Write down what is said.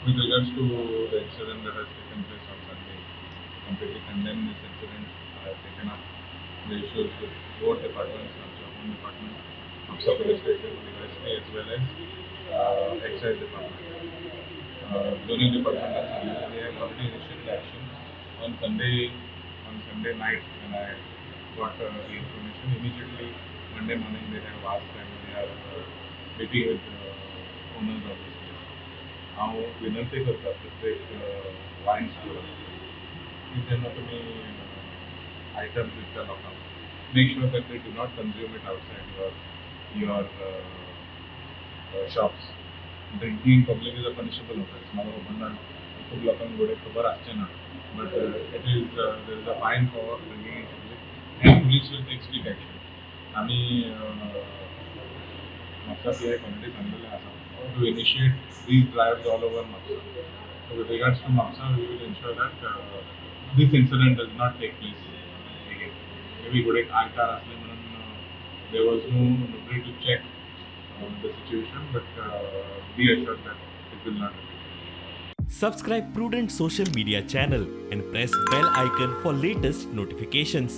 With regards to the incident that has taken place on Sunday, completely condemn this incident. I have taken up the issues with both departments, आमच्या home department, Mapusa police station, DYSP, as well as excise department. दोन्ही डिपार्टमेंटात सांगितलं. They have already initiated action on Sunday. On Sunday night, when I got the information, immediately Monday morning they have asked and they are meeting with owners of this place. हांव विनंती करता प्रत्येक वायन स्टोराक की जेन्ना तुमी items विकता लोकांक, make sure that they do not consume it outside your shops. Drinking in public is a punishable offence. म्हाका खबर ना, खूब लोकांक घडये खबर आसचें ना, but it is there is a fine for drinking in public and police will take strict action. आमी म्हापसा पी I already सांगलेलें आसा to initiate these drives all over Mapsa. So with regards to Mapsa, we will ensure that this incident does not take place again. Maybe घडये आयतार आसले म्हणून there was no nobody to check the situation, but be assured that it will not repeat. Subscribe Prudent Social Media channel and press bell icon for latest notifications.